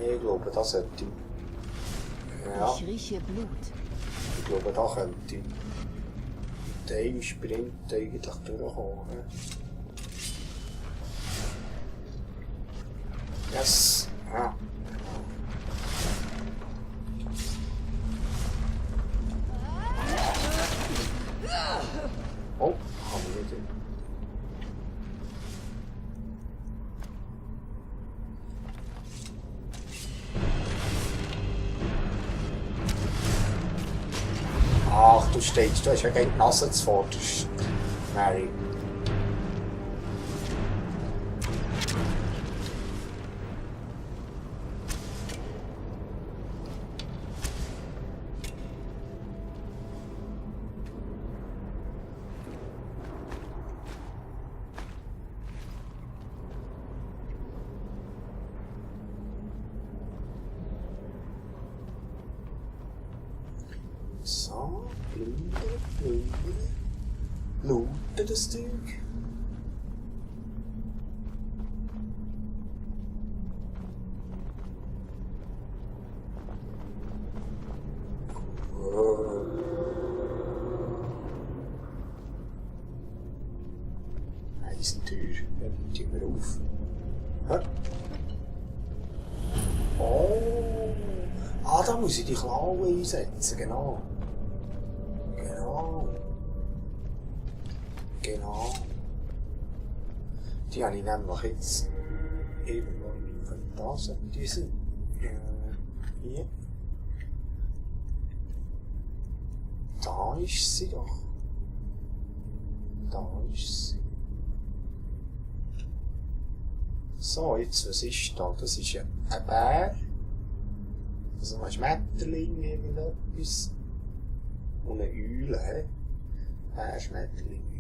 Ich glaube, das sollte... Ja. Ich rieche Blut. Ich glaube, da könnte ich mit einem Sprint eigentlich durchkommen. Yes! Ja. Oh, haben wir wieder. Ach, du stehst, du hast ja keine Nase zuvorderst, Mary. So, plündern. Looten das Zeug. Eisentür, ja, die tun wir auf. Hä? Oh! Ah, da muss ich die Klaue einsetzen, genau. Genau. Die habe ich nämlich jetzt irgendwo in meinem Inventar. Diese. Hier. Da ist sie doch. Da ist sie. So, jetzt, was ist da? Das ist ja ein Bär. Also ein Schmetterling, irgendetwas. Und eine Eule, hä? Bär, Schmetterling, Eule.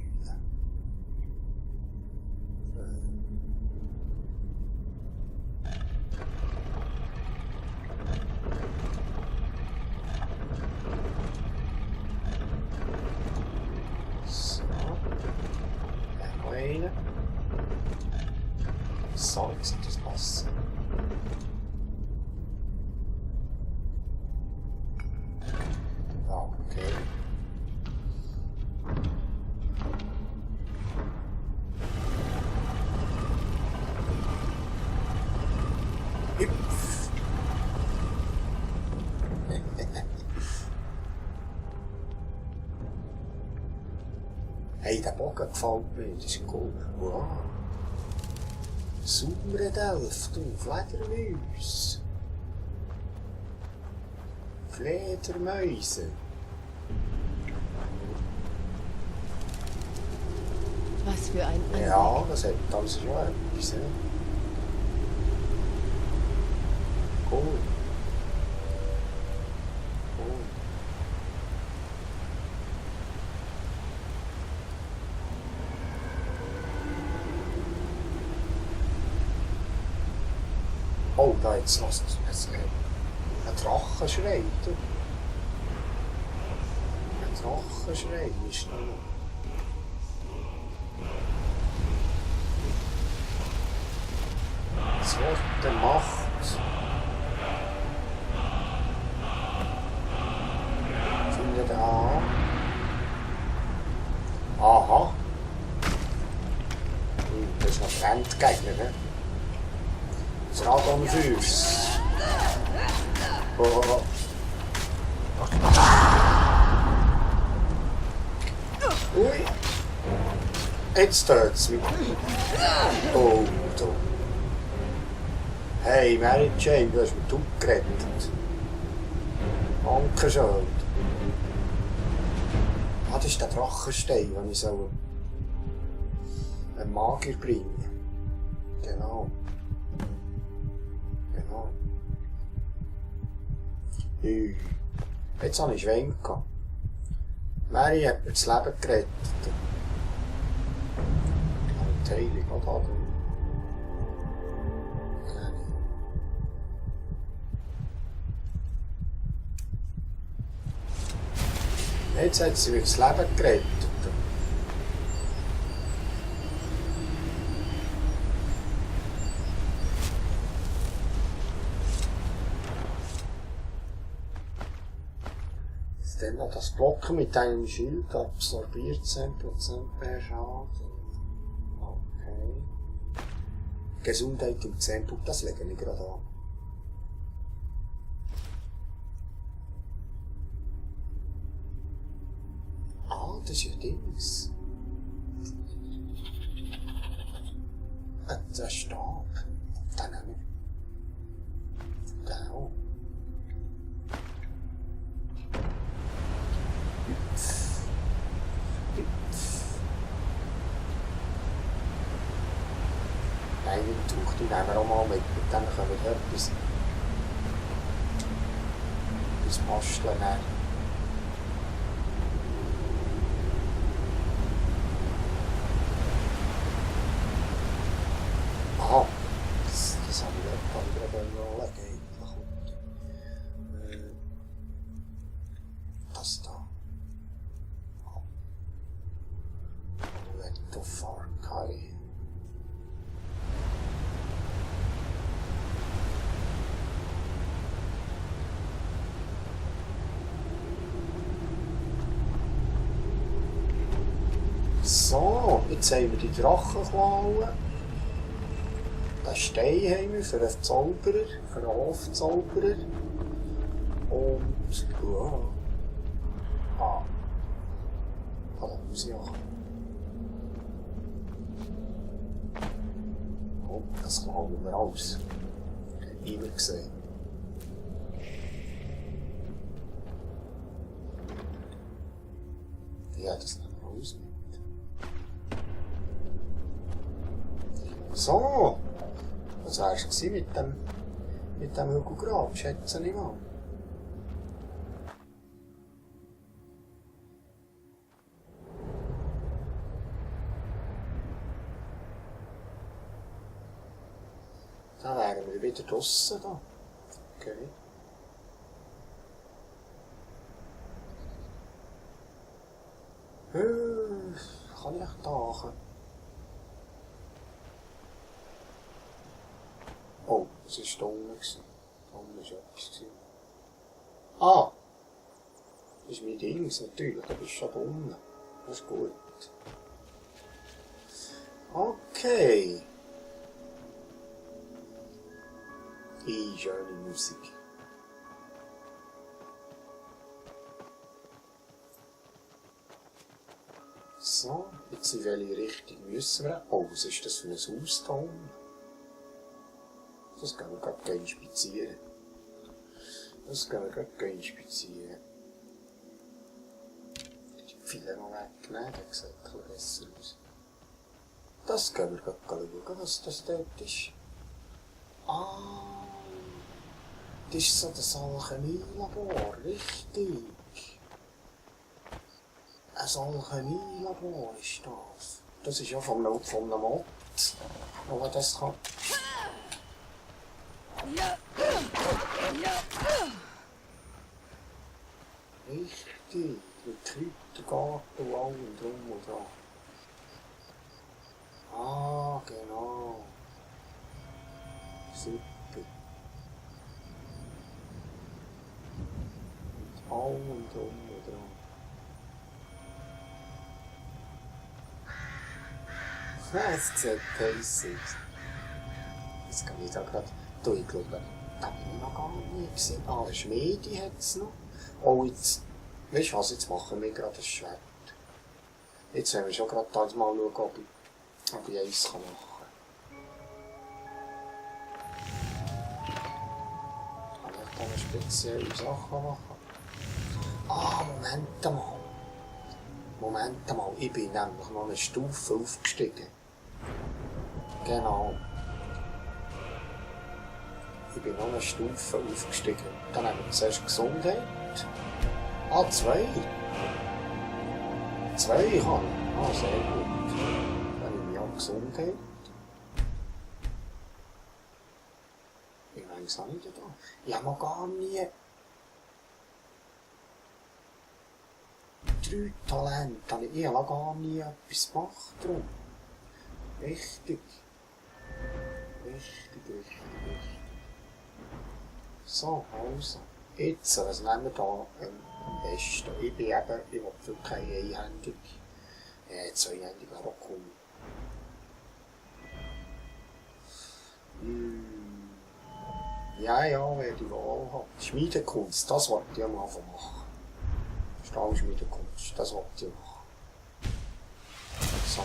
So. Dann noch einen. So, jetzt sollte das passen. Okay. Hüpf. Hey, der Bogen gefällt mir, das ist cool. Wow. Saurendelf, du, Fledermäuse. Fledermäuse. Was für ein Anblick. Ja, das hat alles schon etwas. Cool. Cool. Oh, da jetzt noch ein Drachenschrei. Ein Drachenschrei ist noch. Das Wort der Macht. Findet an. Aha. Das ist noch ein Endgegner, ne? Dragon Fürst. Oh. Ui. Jetzt töt's mich. Oh, du. Hey, Mary Jane, du hast mich gerettet. Dankeschön. Ah, das ist der Drachenstein, den ich so einen Magier bringen. Genau. Genau. Jetzt habe ich Schwein gehabt. Mary hat mir das Leben gerettet. Die Heilung, oder? Jetzt hat sie mir das Leben gerettet. Dann noch das Blocken mit einem Schild absorbiert 10% mehr Schaden. Okay. Gesundheit im 10 Punkt, das legen wir gerade an. Ah, das ist ja Dings. Der Stab. Den nehmen wir. Den auch. Nein, den Tuch, die nehmen wir auch mal mit dem können wir etwas basteln nehmen. Aha, das habe ich gerade anlegen. Das da. Let of Archive. So, jetzt haben wir die Drachenklauen. Den Stein haben wir für einen Zauberer, für einen Hofzauberer. Und, da muss ich auch. Oh, das klauen wir alles. Immer gesehen. Ja, das nehmen wir alles mit. So, was wär's mit dem Hügelgrab, schätze ich mal. Da wären wir wieder draussen da. Okay. Kann ich echt tauchen? Oh, das war da unten. Da unten war etwas. Ah! Das ist mein Ding, natürlich. Da bist du schon da unten. Das ist gut. Okay. Schöne Musik. So, jetzt in welche Richtung müssen wir? Oh, was ist das für ein Haus da unten? Das können wir gerade inspizieren. Die Pfeile noch wegnehmen, der sieht ein bisschen besser aus. Das können wir gerade schauen, was das dort ist. Ah, das ist so das Alchemielabor, richtig. Ein Alchemielabor ist das. Das ist ja vom einem Mod, wo man das kann. Richtig, mit Kräutergarten und allem drum und dran. Ah, genau. Super. Mit allem drum und dran. Es sieht heiß aus. Jetzt kann ich da gerade durchschauen. Da bin ich noch gar nicht gesehen. Ah, eine Schmiede hat es noch. Oh, jetzt, weißt du was, jetzt machen wir gerade ein Schwert. Jetzt werden wir schon gerade mal schauen, ob ich eins machen kann. Kann ich da eine spezielle Sache machen? Ah, Moment mal, ich bin nämlich noch eine Stufe aufgestiegen. Genau. Ich bin noch eine Stufe aufgestiegen. Dann haben wir zuerst Gesundheit. Ah, 2. 2 kann ich. Ah, sehr gut. Dann nehme ich auch Gesundheit. Wie lange habe ich denn da? Ich habe noch gar nie... 3 Talente. Ich habe gar nie etwas gemacht drum. Wichtig. Wichtig. So, also. Jetzt, was nehmen wir da am besten? Ich will wirklich keine einhändig. Ja, zweihändig wäre auch cool. Ja, werde ich wohl haben. Schmiedekunst, das wollte ich am Anfang machen. Stahlschmiedekunst, das wollte ich machen. So.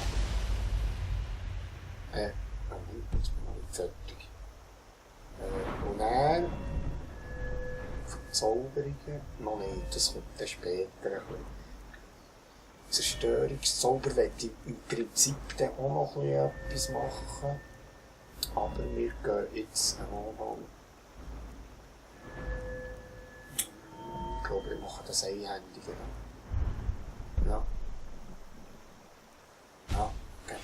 Jetzt bin ich nicht fertig. Und dann Verzauberungen, noch nicht, das kommt dann später ein bisschen. Zerstörungszauber möchte ich im Prinzip dann auch noch etwas machen. Aber wir gehen jetzt einmal. Ich glaube, wir machen das einhändiger. Ja. Ja, okay.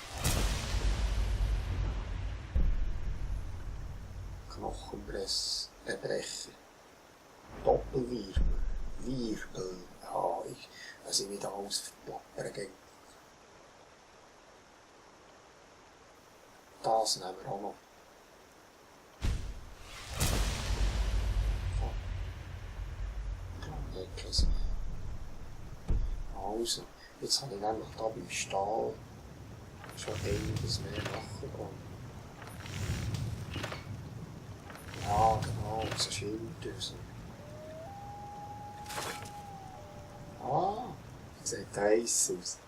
Knochenbrecher. Doppelwirbel. Wirbel. Ja, was ich wieder alles verplappern gehe. Das nehmen wir auch noch. Also, jetzt habe ich nämlich da beim Stahl schon einiges mehr machen können. Ja, genau, so Schilder. So. Ah, sieht heiß aus.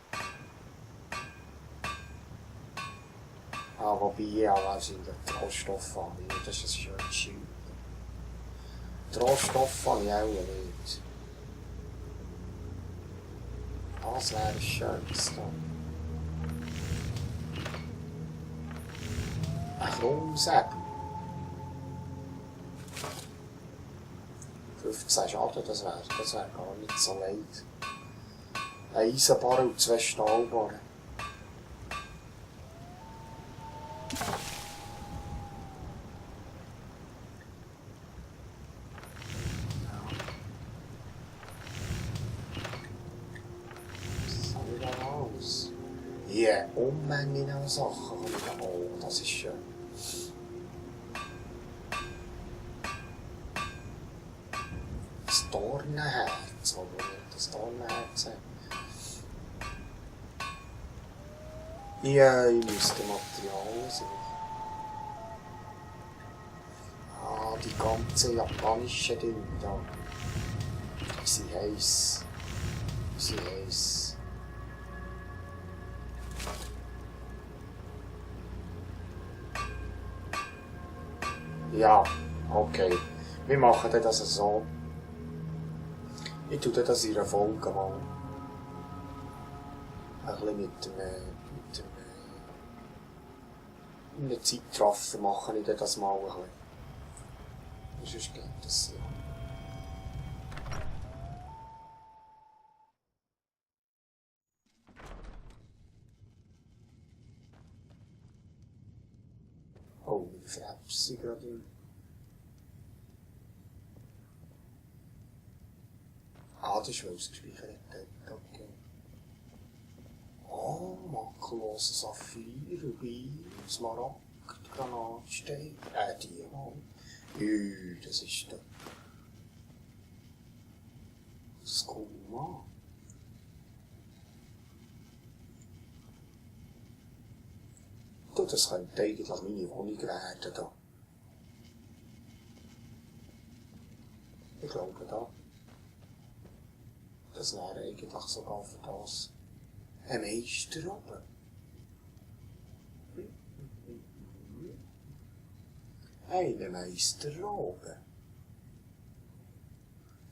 Ah, wobei ja wahrscheinlich Rohstoff habe ich, das ist ein schönes Schild. Die Rohstoff habe ich auch nicht. Das wäre ein schönes da. Ein Krummsäbel. 15 Schaden, das wäre gar nicht so leid. Ein Eisenbarren und 2 Stahlbarren. Ja, Unmengen an Sachen habe ich da. Oh, das ist schön. Das Dornenherz, wo wir das Dornenherz haben. Ja, ich müsste Material suchen. Ah, die ganzen japanischen Dinge da. Sie heiß. Ja, okay. Wir machen das so. Ich tue das in einer Folge mal. Ein bisschen mit einem Zeitraffer mache ich das mal ein bisschen. Sonst geht das ja. Oh, wie flapsig gerade. Ah, das ist, weil es gespeichert hat. Okay. Oh, makelloser Saphir, Rubin, Smaragd, Granatstein, Diamant. Das ist da. Das kommt an. Das könnte eigentlich meine Wohnung werden. Da. Ich glaube da. Das wäre eigentlich sogar für das ein Meister oben. Eine Meister oben.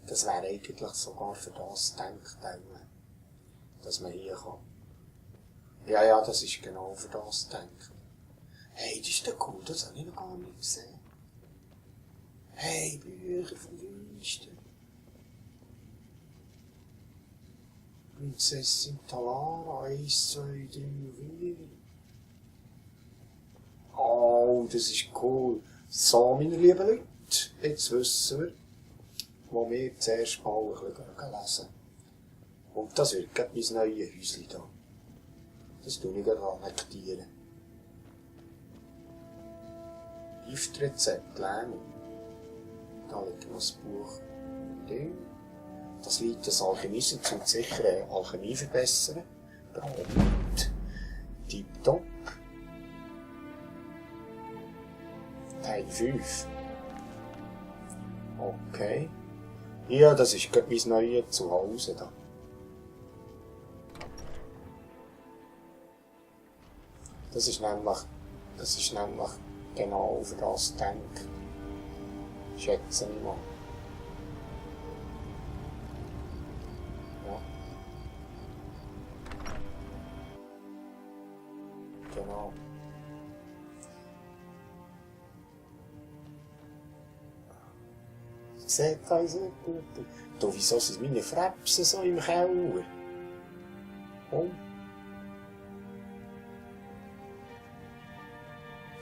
Das wäre eigentlich sogar für das gedacht, dass man hier kann. Ja, das ist genau für das gedacht. Hey, das ist doch cool, das habe ich noch gar nicht gesehen. Hey, Bücher von Wünsten. Prinzessin Talara, 1, 2, 3, 4. Oh, das ist cool. So, meine lieben Leute, jetzt wissen wir, wo wir zuerst mal ein bisschen lesen. Und das wird gerade mein neues Häuschen da. Das tue ich gerade annektieren. Giftrezept, Lähmung. Da liegt noch das Buch. Ding. Das Lied des Alchemisten tut sicher Alchemie verbessern. Brot. Tipptopp. Teil 5. Okay. Ja, das ist gerade mein neues Zuhause da. Das ist nämlich genau für das gedacht. Schätze ich mal. Ja. Genau. Seht ihr so gut? Du, wieso sind meine Frepsen so im Keller? Oh.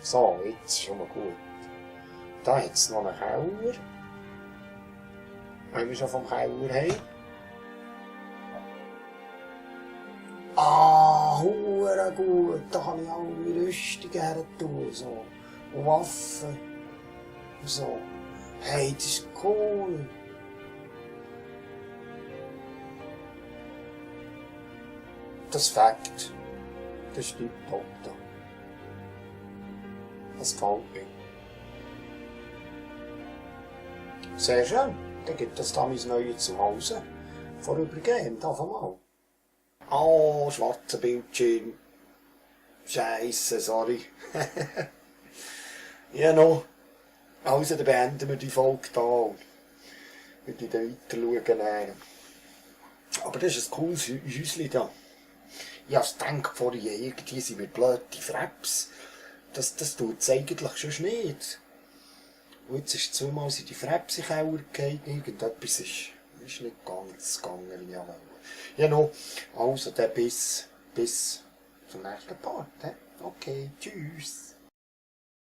So, jetzt ist schon mal gut. Da hat es noch einen Keller. Wenn wir schon vom Keller haben. Ah, hure gut. Da kann ich alle Rüstungen her tun. So. Und Waffen. Und so. Hey, das ist cool. Das Fakt. Das ist tipptopp da. Das gefällt mir. Sehr schön. Dann gibt es da mein neues Zuhause. Vorübergehend, auf einmal. Oh, schwarzer Bildschirm. Scheisse, sorry. Ja, noch. Also, dann beenden wir die Folge da. Und ich dann weiter schauen. Aber das ist ein cooles Häuschen da. Ich habe gedacht, vorhin irgendwie sind wir blöde Freps. Das tut es eigentlich schon nicht. Und jetzt ist zweimal in die Freps in den Keller gefallen. Irgendetwas ist nicht ganz gegangen, wie ich wollte. Ja, noch. Also, dann bis zum nächsten Part. Okay, tschüss.